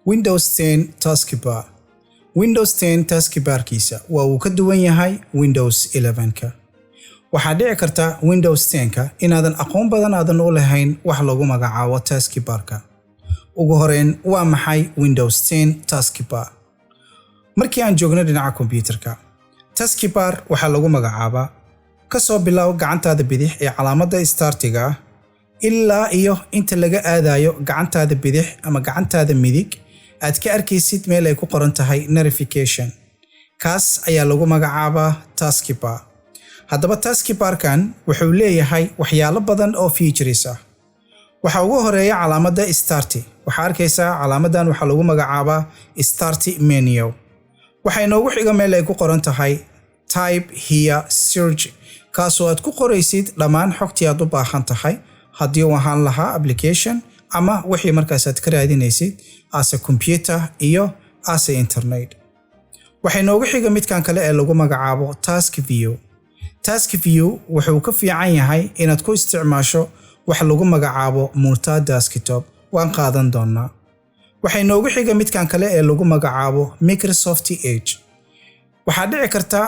Windows 10 Taskbar. Windows 10 taskbarkiisa waa uu ka duwan yahay Windows 11-ka. Waxaa dhici karta Windows 10-ka inaadan aqoon badan aadan u lahayn wax lagu magacaabo taskbarka. Ugu horeyn, waa maxay Windows 10 taskbar? Markii aan joogno dhinaca kombiyuutarka, taskbar waxaa lagu magacaabaa kasoo bilow gacantaada bidix ee calaamadda startiga ah ilaa iyo inta laga aadayo gacantaada bidix ama gacantaada midig aad ka arkaysid meel ay ku qoran tahay notification. Kaas ayaa lagu magacaabaa taskbar. Haddaba, taskbarkan wuxuu leeyahay waxyaalo badan oo features ah. Waxaa ugu horeeya calaamadda start. Waxaa arkaysaa calaamadan waxaa lagu magacaabaa start menu. Waxaa inoogu xiga meel ay ku qoran tahay type here search, kaasoo aad ku qoraysid dhammaan xogtii aad u baahan tahay, haddii uu ahaan lahaa application ama wixii markaas aad ka raadinaysid as a computer iyo as a internet. Waxaa inoogu xiga midkan kale ee lagu magacaabo task view. Task view wuxuu ka fiican yahay inaad ku isticmaasho wax lagu magacaabo multi desktop. Waan qaadan doonaa. Waxaa inoogu xiga midkan kale ee lagu magacaabo Microsoft Edge. Waxaa dhici karta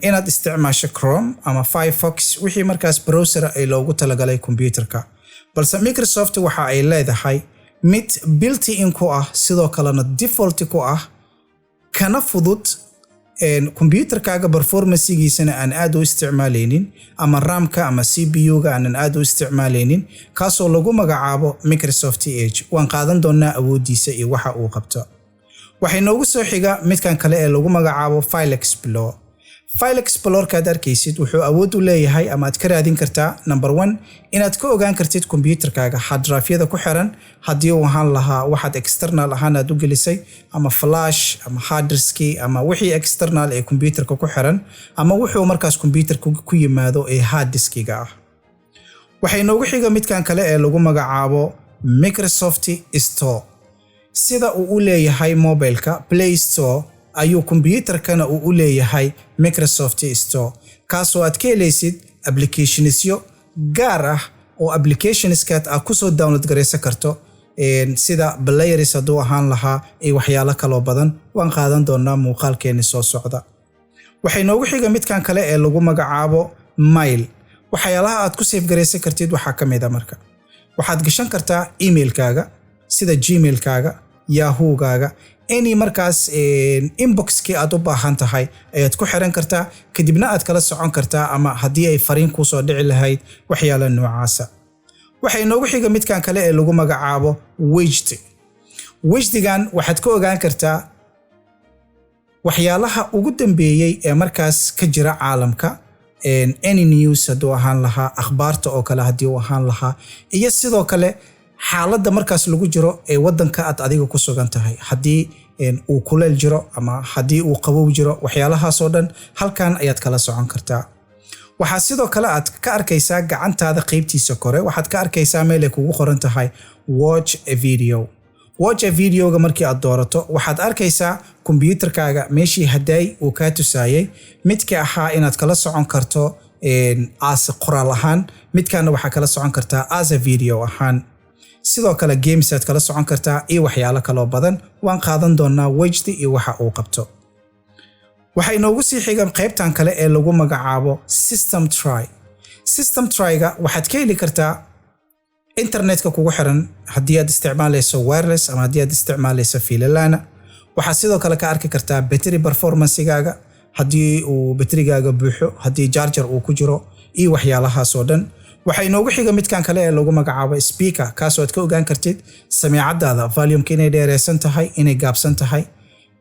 inaad isticmaasho Chrome ama Firefox, wixii markaas browser ay loogu talagalay kombiyuutarka, balse Microsoft waxa ay leedahay mid built-in ku ah, sidoo kalena default ku ah, kana fudud kombiyuutarkaaga, performancegiisana aan aad u isticmaalaynin ama RAM-ka ama CPU-ga aanan aad u isticmaalaynin, kaasoo lagu magacaabo Microsoft Edge. Waan qaadan doonaa awooddiisa iyo waxa uu qabto. Waxay noogu soo xiga midkan kale ee lagu magacaabo File Explorer. File Explorerkaad arkaysid wuxuu awood u leeyahay ama aad ka raadin kartaa, number one, inaad ka ogaan kartid kombiyuutarkaaga hard drive-yada ku xiran, haddii uu ahaan lahaa waxaad external ahaan aad u gelisay ama flash ama hard diski ama wixii external ee kombiyuutarka ku xiran ama wuxuu markaas kombiyuutarka ku yimaado ee hard diskiga ah. Waxay noogu xiga midkan kale ee lagu magacaabo Microsoft Store. Sida uu u leeyahay mobilka Play Store, ayuu kombiyuutarkana uu u leeyahay Microsoft Store, kaasoo aad ka helaysid applicationsyo gaar ah oo applicationskaad aad kusoo download garaysan karto, sida players hadduu ahaan lahaa iyo waxyaalo kaloo badan. Waan qaadan doonaa muuqaalkeeni soo socda. Waxay noogu xiga midkan kale ee lagu magacaabo Mail. Waxyaalaha aad ku save garaysan kartid waxaa ka mid a, marka waxaad gashan kartaa emailkaaga, sida Gmailkaaga, Yahoogaaga, any markaas inboxkii aad u baahan tahay ayaad ku xiran kartaa, kadibna aad kala socon kartaa ama haddii ay fariin kuusoo dhici lahayd, waxyaala noocaasa. Waxay noogu xiga midkan kale ee lagu magacaabo widget. Widgetigan waxaad ka ogaan kartaa waxyaalaha ugu dambeeyey ee markaas ka jira caalamka, any news hadduu ahaan lahaa, akhbaarta oo kale haddii uu ahaan lahaa, iyo sidoo kale xaaladda markaas lagu jiro ee waddanka aad adiga ku sugan tahay, haddii uu kuleel jiro ama haddii uu qabow jiro. Waxyaalahaasoo dhan halkan ayaad kala socon kartaa. Waxaa sidoo kale aad ka arkaysaa gacantaada qaybtiisa kore, waxaad ka arkaysaa meel ay kugu qoran tahay watch a video. Watch a videoga markii aad doorato, waxaad arkaysaa kombiyuutarkaaga meeshii hadday uu kaa tusaayay midka ahaa inaad kala socon karto as qoraal ahaan, midkaana waxaa kala socon kartaa as a video ahaan. Sidoo kale games aad kala socon kartaa iyo waxyaalo kaloo badan. Waan qaadan doonaa widget iyo waxa uu qabto. Waxaa inoogu sii xiga qaybtan kale ee lagu magacaabo system tray. System trayga waxaad ka heli kartaa internetka kugu xiran, haddii aad isticmaalayso wireless ama haddii aad isticmaalayso fiilo LAN. Waxaad sidoo kale ka arki kartaa battery performancegaaga, haddii uu baterigaaga buuxo, haddii charger uu ku jiro iyo waxyaalahaas oo dhan. Waxaa inoogu xiga midkan kale ee lagu magacaabo speaker, kaasoo aad ka ogaan kartid samiicadaada volumeka inay dheereysan tahay, inay gaabsan tahay,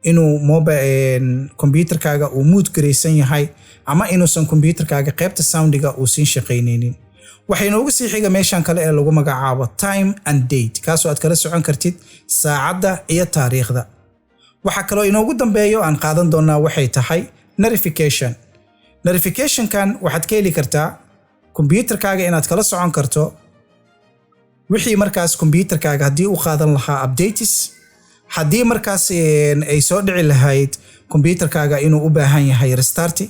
inuu mobile computerkaaga uu mute garaysan yahay ama inuusan computerkaaga qaybta soundiga uu siin shaqaynaynin. Waxaa inoogu sii xiga meeshan kale ee lagu magacaabo time and date, kaasoo aad kala socon kartid saacadda iyo taariikhda. Waxaa kaloo inoogu dambeeyo aan qaadan doonaa waxay tahay notification. Notificationkan waxaad ka heli kartaa kombyuutarkaaga inaad kala socon karto wixii markaas kombyuutarkaaga haddii u qaadan lahaa updates, haddii markaas ay soo dhici lahayd kombyuutarkaaga inuu u baahan yahay restart,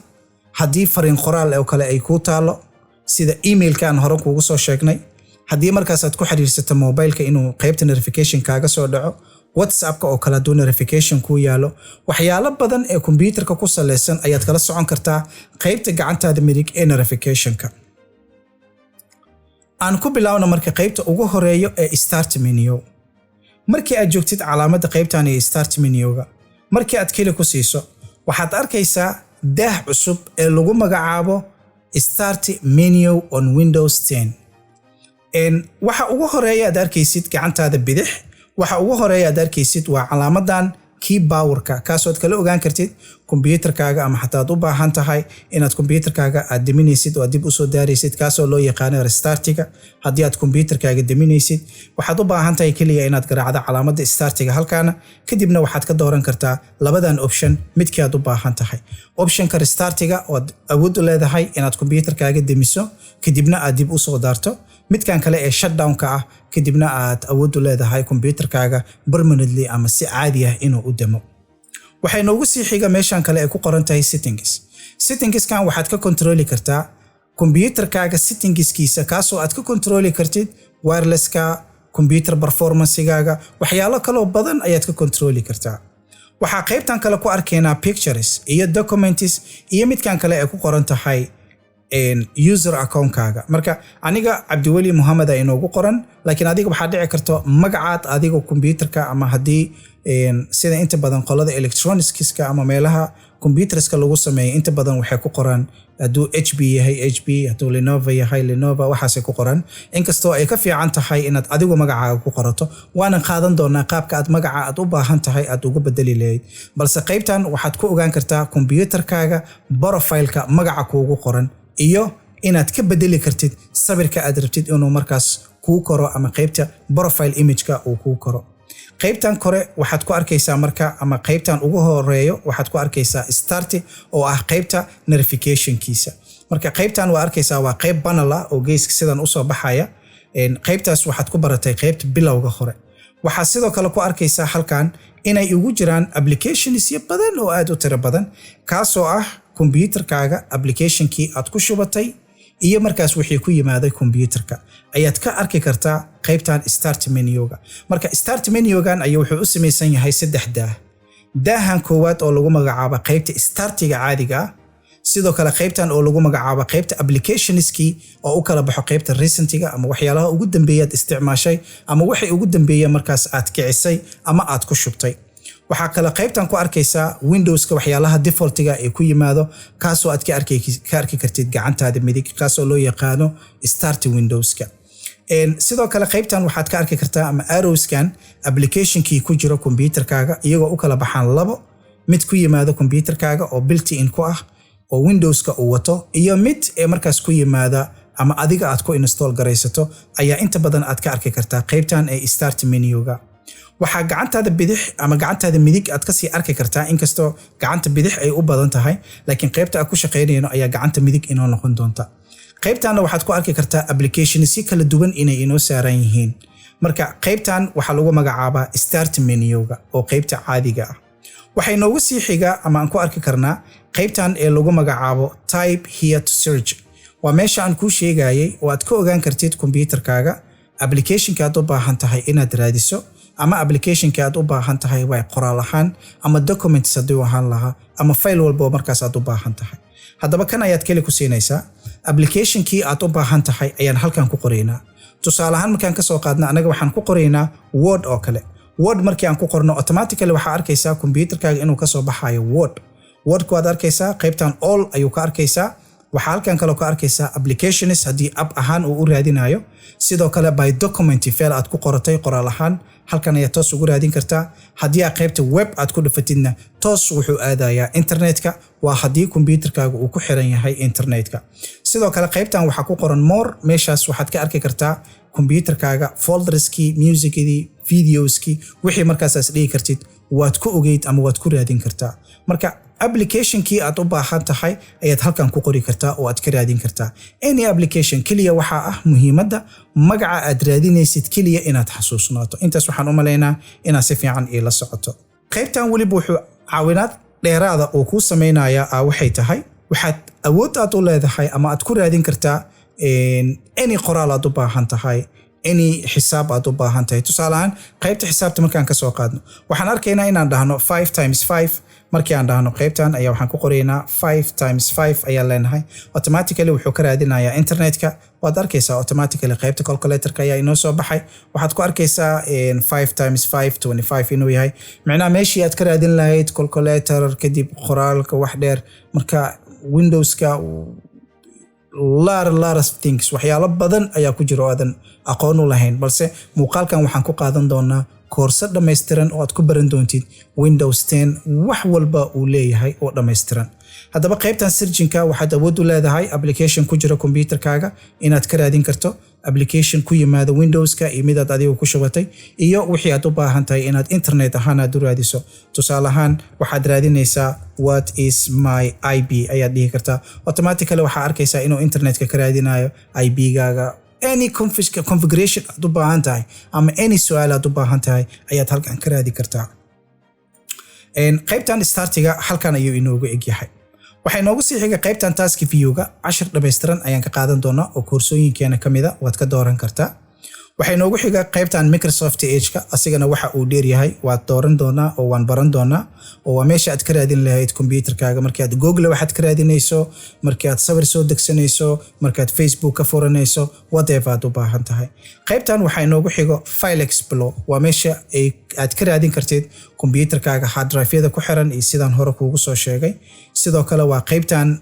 haddii fariin qoraal oo kale ay kuu taalo, sida emailka aan hore kuugu soo sheegnay, haddii markaas aad ku xiriirsato mobileka inuu qaybta notification kaaga soo dhaco. WhatsAppka oo kale hadduu notification kuu yaalo, waxyaalo badan ee kombyuutarka ku saleysan ayaad kala socon kartaa qaybta gacantaada midig ee notificationka. Aan ku bilaawno marka qaybta ugu horeeyo ee Start menu. Markii aad joogtid calaamadda qaybtan ee Start menuga, markii aad click ku siiso, waxaad arkaysaa daah cusub ee lagu magacaabo Start menu on Windows 10. Waxa ugu horeeya aad arkaysid gacantaada bidix, waxa ugu horeeya aad arkaysid waa calaamadan key powerka, kaasoo aad kala ogaan kartid kombyuutarkaaga ama xataa aad u baahan tahay inaad kombyuutarkaaga aad deminaysid oo aad dib usoo daaraysid, kaasoo loo yaqaano restartiga. Haddii aad kombyuutarkaaga deminaysid, waxaad u baahan tahay keliya inaad garaacdo calaamadda startiga halkaana, kadibna waxaad ka dooran kartaa labadan option midkii aad u baahan tahay: optionka restartiga ood awood u leedahay inaad kombyuutarkaaga demiso, kadibna aad dib usoo daarto; midkan kale ee shutdownka ah, kadibna aad awood u leedahay kombyuutarkaaga permanently ama si caadi ah inuu u demo. Waxay noogu sii xiga meeshan kale ay ku qoran tahay Settings. Settingskan waxaad ka kontroli kartaa kombyuutarkaaga settingskiisa, kaasoo aad ka kontroli kartid wirelesska, computer performancegaaga, waxyaalo kaloo badan ayaad ka kontroli kartaa. Waxaa qaybtan kale ku arkaynaa Pictures iyo Documents iyo midkan kale ay ku qoran tahay User accountkaaga. Marka aniga Cabdiweli Mohamed a inoogu qoran, laakiin adiga waxaa dhici karto magacaad adiga kombyuutarka ama haddii sida inta badan qolada electronicska ama meelaha computerska lagu sameeyo, inta badan waxay ku qoraan hadduu HP yahay HP, hadduu Lenovo yahay Lenovo, waxaasay ku qoran. Inkastoo ay ka fiican tahay inaad adigu magacaaga ku qorato, waanan qaadan doonaa qaabka aad magaca aad u baahan tahay aad ugu bedeli lahayd, balse qaybtan waxaad ku ogaan kartaa kombyuutarkaaga profileka magaca kuugu qoran iyo inaad ka bedeli kartid sawirka aad rabtid inuu markaas kuu koro ama qaybta profile imageka uu kuu koro. Qaybtan kore waxaad ku arkaysaa marka, ama qaybtan ugu horeeyo waxaad ku arkaysaa Start oo ah qaybta notificationkiisa. Marka qaybtan waa arkaysaa, waa qayb panel ah oo geeska sidan usoo baxaya. Qaybtaas waxaad ku baratay qaybta bilowga hore. Waxaad sidoo kale ku arkaysaa halkan inay ugu jiraan applicationsyo badan oo aad u tiro badan, kaasoo ah kombyuutarkaaga applicationkii aad ku shubatay iyo markaas wixii ku yimaaday kombyuutarka ayaad ka arki kartaa qaybtan Start menuga. Marka Start menugan ayaa wuxuu u samaysan yahay saddex daah: daahan koowaad oo lagu magacaabo qaybta startiga caadiga ah, sidoo kale qaybtan oo lagu magacaabo qaybta applicationskii oo u kala baxo qaybta recentiga ama waxyaalaha ugu dambeeyaad isticmaashay ama waxay ugu dambeeyeen markaas aad kicisay ama aad ku shubtay. Waxaa kale qaybtan ku arkaysaa Windowska waxyaalaha defaultiga ee ku yimaado, kaasoo aad ka arki kartid gacantaada midig, kaasoo loo yaqaano Start Windowska. Sidoo kale qaybtan waxaad ka arki kartaa ama arrowskan applicationkii ku jiro kombyuutarkaaga, iyagoo u kala baxaan labo: mid ku yimaado kombyuutarkaaga oo built in ku ah oo Windowska uu wato, iyo mid ee markaas ku yimaada ama adiga aad ku install garaysato ayaa inta badan aad ka arki kartaa qaybtan ee Start menuga. Waxaa gacantaada bidix ama gacantaada midig aad kasii arki kartaa, inkastoo gacanta bidix ay u badan tahay, laakiin qaybta aad ku shaqaynayno ayaa gacanta midig inoo noqon doonta. Qaybtanna waxaad ku arki kartaa applicationsyo kala duwan inay inoo saaran yihiin. Marka qaybtan waxaa lagu magacaabaa Start menuga oo qaybta caadiga ah. Waxay noogu sii xigaa ama aan ku arki karnaa qaybtan ee lagu magacaabo Type here to search. Waa meesha aan kuu sheegayay oo aad ka ogaan kartid kombyuutarkaaga applicationka aad u baahan tahay inaad raadiso ama applicationka aad u baahan tahay way qoraal ahaan ama documents haddii ahaan lahaa ama file walba oo markaas aad u baahan tahay. Haddaba kan ayaad click ku siinaysaa. Applicationkii aad u baahan tahay ayaan halkan ku qoraynaa. Tusaale ahaan, markaan kasoo qaadna, anaga waxaan ku qoraynaa Word oo kale. Word markii aan ku qorno, automatically waxaa arkaysaa kombyuutarkaaga inuu kasoo baxayo Word. Wordku waad arkaysaa, qaybtan all ayuu ka arkaysaa. Waxaa halkan kaloo ka arkaysaa applications haddii app ahaan uu u raadinayo. Sidoo kale by document, file aad ku qoratay qoraal ahaan, halkan ayaad toos ugu raadin kartaa. Haddii aad qaybta web aad ku dhufatidna, toos wuxuu aadayaa internetka, waa haddii kombyuutarkaaga uu ku xiran yahay internetka. Sidoo kale qaybtan waxaa ku qoran More. Meeshaas waxaad ka arki kartaa kombyuutarkaaga folderskii, musicdii, videoskii, wixii markaasaas dhigi kartid waad ku ogeyd ama waad ku raadin kartaa. Marka applicationkii aad u baahan tahay ayaad halkan ku qori kartaa oo aad ka raadin kartaa any application. Keliya waxaa ah muhiimadda magaca aad raadinaysid keliya inaad xasuusnaato. Intaas waxaan u malaynaa inaad si fiican iila socoto. Qaybtan weliba wuxuu caawinaad dheeraada uu kuu samaynayaa waxay tahay waxaad awood aad u leedahay ama aad ku raadin kartaa any qoraal aad u baahan tahay. Any xisaab aad u baahan tahay, tusaale ahaan qaybta xisaabta markaan ka soo qaadno, waxaan arkaynaa inaan dhahno 5 times 5. Markii aan dhahno qaybtan ayaa waxaan ku qoraynaa 5 times 5 ayaan leenahay. Automatically wuxuu ka raadinayaa internetka. Waad arkaysaa, automatically qaybta calculatorka ayaa inoo soo baxay. Waxaad ku arkaysaa 5 times 5 25 inuu yahay. Macnaha meeshii aad ka raadin lahayd calculator, kadib qoraalka wax dheer. Marka Windowska lot of things, waxyaalo badan ayaa ku jira oo aadan aqoon u lahayn, balse muuqaalkan waxaan ku qaadan doonaa koorso dhammaystiran oo aad ku baran doontid Windows 10 wax walba uu leeyahay oo dhammaystiran. Haddaba qaybtan searchinka waxaad awood u leedahay application ku jira computerkaaga inaad ka raadin karto, application ku yimaada Windowska iyo midaad adiga ku shubatay, iyo wixii aad u baahan tahay inaad internet ahaan aad u raadiso. Tusaale ahaan waxaad raadinaysaa "What is my IP?" ayaad dhihi kartaa. Automatically waxaa arkaysaa inuu internetka ka raadinayo IP-gaaga. Any configuration aad u baahan tahay ama any su-aal aad u baahan tahay ayaad halkan ka raadi kartaa. Qaybtan startiga halkan ayuu inoogu egyahay. Waxay noogu sii xiga qaybtan task viewga. Cashir dhammaystiran ayaan ka qaadan doonaa oo koorsooyinkeena ka mida, waad ka dooran kartaa. Waxay noogu xiga qaybtan Microsoft Edge-ka. Asigana waxa uu dheeryahay waad dooran doonaa oo waan baran doonaa, oo waa meesha aad ka raadin lahayd computerkaaga markii aad Google waxaad ka raadinayso, markii aad sawir soo degsanayso, markaad Facebook ka furanayso, whatever aad u baahan tahay. Qaybtan waxaa inoogu xigo File Explorer. Waa meesha aad ka raadin kartid computerkaaga hard drive-yada ku xiran iyo sidaan hore kuugu soo sheegay. Sidoo kale waa qaybtan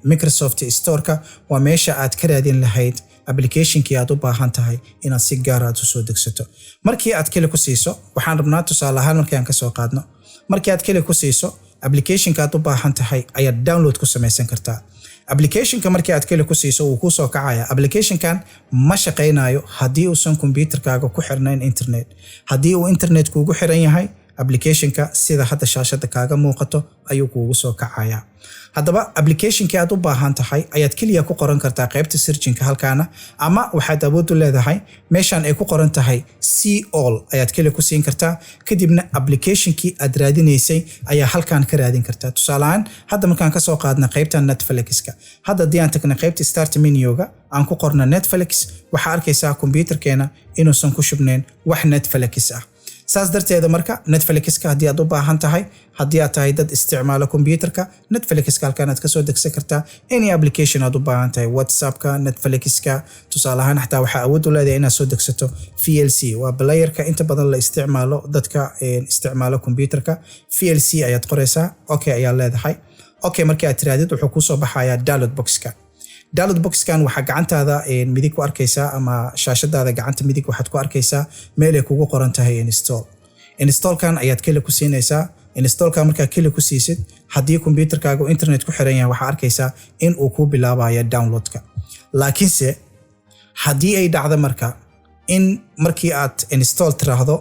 Microsoft Store-ka. Waa meesha aad ka raadin lahayd applicationkii aad u baahan tahay inaad si gaar aad usoo degsato. Markii aad click ku siiso, waxaan rabnaa tusaale ahaan markii aan kasoo qaadno, markii aad click ku siiso applicationka aad u baahan tahay ayaad download ku samaysan kartaa. Applicationka markii aad click ku siiso, wuu kuu soo kacaya. Applicationkan ma shaqaynayo haddii uusan computerkaaga ku xirnayn internet. Haddii uu internet kuugu xiran yahay, applicationka sida hadda shaashada kaaga muuqato ayuu kuugu soo kacaya. Haddaba applicationkii aad u baahan tahay ayaad keliya ku qoran kartaa qaybta searchinka halkaana, ama waxaad awood u leedahay meeshan ay ku qoran tahay "See all" ayaad click ku siin kartaa. Kadibna applicationkii aad raadinaysay ayaa halkan ka raadin kartaa. Tusaale ahaan hadda markaan kasoo qaadna qaybta Netflixka, hadda haddii aan tagna qaybta start menuga, aan ku qorna Netflix, waxaa arkaysaa computerkeena inuusan ku shubnayn wax Netflix ah. Saas darteeda marka Netflixka haddii aad u baahan tahay, haddii aad tahay dad isticmaalo computerka, Netflixka halkan aad kasoo degsan kartaa. Any application aad u baahan tahay, WhatsAppka, Netflixka, tusaale ahaan xataa waxaa awood u leedahay inaad soo degsato VLC. Waa playerka inta badan la isticmaalo dadka isticmaalo computerka. VLC ayaad qoraysaa, okay ayaa leedahay. Okay markii aad tirahdid, wuxuu kusoo baxayaa download boxka. Download boxkan waxaa gacantaada midig ku arkaysaa ama shaashadaada gacanta midig waxaad ku arkaysaa meel ay kugu qoran tahay "Install". Installkan ayaad click ku siinaysaa. Installka markaa click ku siisid, haddii computerkaaga internet ku xiran yahay, waxaa arkaysaa in uu kuu bilaabayo downloadka. Laakiinse haddii ay dhacdo marka in markii aad install tiraahdo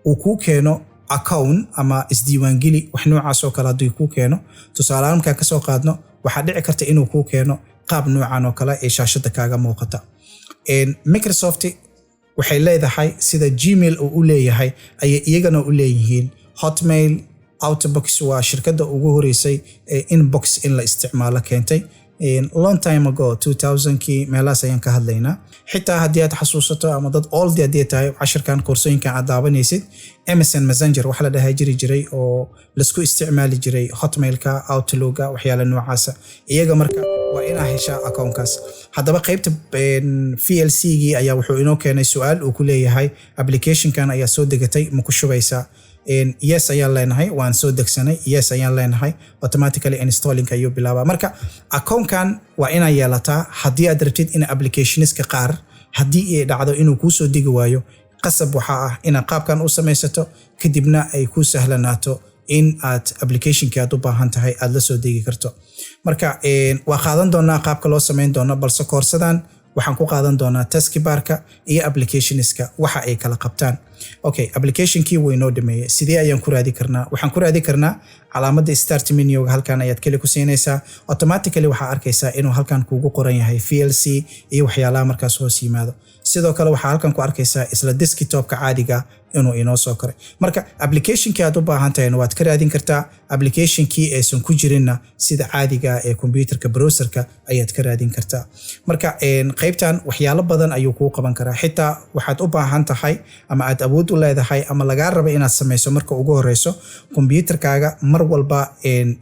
uu kuu keeno account ama isdiiwaangeli, wax noocaas oo kale haddii kuu keeno, tusaalehaan markaa kasoo qaadno, waxaa dhici karta inuu kuu keeno qaab noocan oo kale ee shaashada kaaga muuqata. Microsoft waxay leedahay, sida Gmail uu u leeyahay ayay iyagana u leeyihiin Hotmail, Outbox. Waa shirkadda ugu horeysay ee inbox in la isticmaalo keentay long time ago, 2000kii meelahaas ayaan ka hadlaynaa. Xitaa haddii aad xasuusato ama dad old haddii tahay cashirkan, koorsooyinkan aad daawanaysid, MSN Messenger wax la dhahaa jiri jiray oo laisku isticmaali jiray Hotmailka, Outlooka, waxyaala noocaasa. Iyaga marka waa inaa heshaa accountkaas. Haddaba qaybta VLC-gii ayaa wuxuu inoo keenay su-aal uu ku leeyahay: "Applicationkan ayaa soo degatay, ma ku shubaysaa?" "Yes" ayaan leenahay, waan soo degsanay, "Yes" ayaan leenahay. Automatically installing ayuu bilaabaa. Marka accountkan waa inaa yeelataa haddii aad rabtid in applicationska qaar, haddii ay dhacdo inuu kuu soo degi waayo, qasab waxaa ah inaad qaabkan u samaysato, kadibna ay kuu sahlanaato in aad applicationkii aad u baahan tahay aad la soo degi karto. Marka waa qaadan doonaa qaabka loo samayn doono, balse koorsadan waxaan ku qaadan doonaa taskbarka iyo applicationska waxa ay kala qabtaan. Okay, applicationkii wuu inoo dhameeyey. Sidee ayaan ku raadi karnaa? Waxaan ku raadi karnaa calaamadda start menuga. Halkan ayaad click ku siinaysaa. Automatically waxaa arkaysaa inuu halkan kuugu qoran yahay VLC iyo waxyaalaha markaas hoos yimaado. Sidoo kale waxaa halkan ku arkaysaa isla desktopka caadiga inuu inoo soo koray. Marka applicationkii aad u baahan tahayna waad ka raadin kartaa, applicationkii aysan ku jirinna sida caadiga ee computerka browserka ayaad ka raadin kartaa. Marka qaybtan waxyaalo badan ayuu kuu qaban karaa. Xitaa waxaad u baahan tahay ama aad awood u leedahay ama lagaa raba inaad samayso marka ugu horeyso computerkaaga mar walba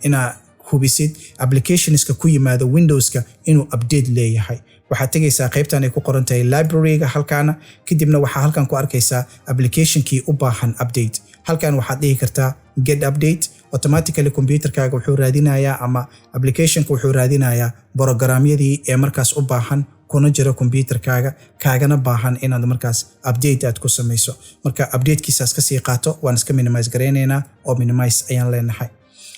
inaa hubisid applicationska ku yimaado Windowska inuu update leeyahay. Waxaad tegaysaa qaybtan ay ku qoran tahay libraryga halkaana. Kadibna waxaa halkan ku arkaysaa applicationkii u baahan update. Halkan waxaad dhihi kartaa "get update". Automatically computerkaaga wuxuu raadinayaa ama applicationka wuxuu raadinayaa programyadii ee markaas u baahan kuna jira computerkaaga, kaagana baahan inaad markaas update aad ku samayso. Marka updatekiisaas kasii qaato. Waan iska minimize garaynaynaa oo minimize ayaan leenahay.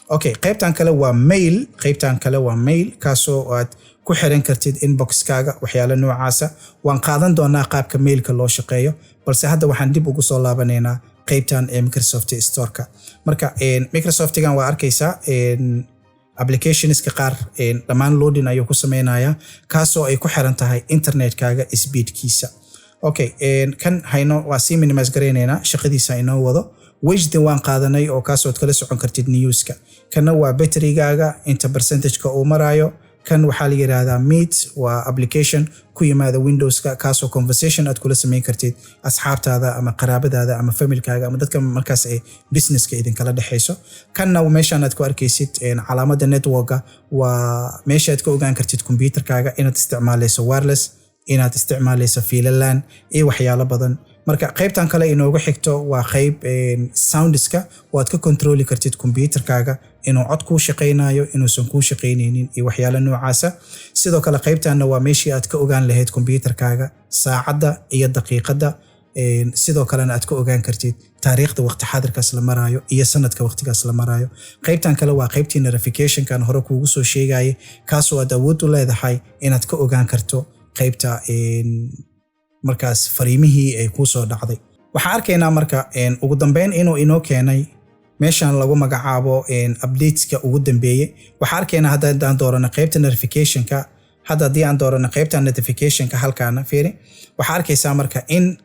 Okay, qaybtan kale waa mail. Qaybtan kale waa mail, kaasoo aad ku xiran kartid inboxkaaga, waxyaalo noocaasa. Waan qaadan doonaa qaabka mailka loo shaqeeyo, balse hadda waxaan dib ugu soo laabanaynaa qaybtan ee Microsoft Storeka. Marka Microsoftigan waa arkaysaa applicationska qaar dhammaan loading ayuu ku sameynayaa, kaasoo ay ku xiran tahay internetkaaga speedkiisa. Okay, kan hayno waa sii minimize garaynaynaa, shaqadiisa inoo wado. Wejdi waan qaadanay oo kaasood kala socon kartid newska. Kana waa batterygaaga inta percentageka uu maraayo. Kan waxaa la yidhaahdaa Meet, waa application ku yimaada Windowska, kaasoo conversation aad kula samayn kartid asxaabtaada ama qaraabadaada ama familkaaga ama dadka markaas ay businesska idinkala dhexayso. Kanna meeshaan aad ku arkaysid calaamadda networka waa meesha aad ka ogaan kartid computerkaaga inaad isticmaalayso wireless, inaad isticmaalayso fiilo LAN iyo waxyaalo badan. Marka qaybtan kale inoogu xigto waa qayb soundiska oo aad ka controli kartid computerkaaga inuu cod kuu shaqaynayo, inuusan kuu shaqaynaynin iyo waxyaalo noocaasa. Sidoo kale qaybtanna waa meeshii aad ka ogaan lahayd computerkaaga saacadda iyo daqiiqadda. Sidoo kalena aad ka ogaan kartid taariikhda waqti xaadirkaas la maraayo iyo sanadka waqtigaas la maraayo. Qaybtan kale waa qaybtii notificationkan hore kuugu soo sheegayay, kaasoo aad awood u leedahay inaad ka ogaan karto qaybta markaas fariimihii ay kuu soo dhacday. Waxaan arkaynaa marka ugu dambeyn inuu inoo keenay meeshan lagu magacaabo updateska ugu dambeeyey. Waxaan arkaynaa hadda haddaan doorano qaybta notificationka, hadda haddii aan doorano qaybta notificationka halkaana fiiri, waxaa arkaysaa marka in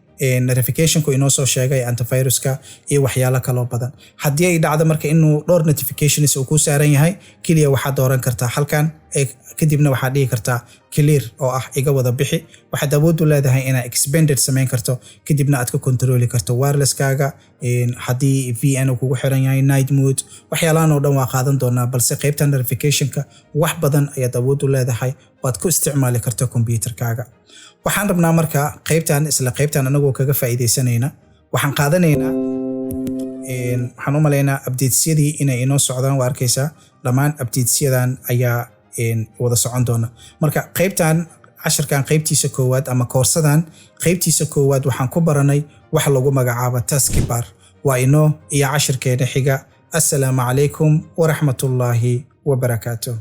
notificationku inoo soo sheegay antiviruska iyo waxyaalo kaloo badan. Haddii ay dhacdo marka inuu dhowr notifications uu ku saaran yahay, keliya waxaad dooran kartaa halkan, kadibna waxaad dhihi kartaa "clear" oo ah iga wada bixi. Waxaad awood u leedahay inaad expanded samayn karto, kadibna aad ka controli karto wirelesskaaga haddii VPN uu kugu xiran yahay, night mode, waxyaalahan oo dhan waa qaadan doonaa. Balse qaybta notificationka wax badan ayaad awood u leedahay waad ku isticmaali karto computerkaaga. Waxaan rabnaa marka qaybtan, isla qaybtan anagoo kaga faa'iidaysanayna, waxaan qaadanaynaa, waxaan u malaynaa updatesyadii inay inoo socdaan. Waa arkaysaa dhammaan updatesyadan ayaa wada socon doona. Marka qaybtan cashirkan qaybtiisa koowaad ama koorsadan qaybtiisa koowaad waxaan ku baranay wax lagu magacaabo taskbar. Waa inoo iyo cashirkeena xiga. Assalaamu calaykum waraxmatullaahi wabarakaatuh.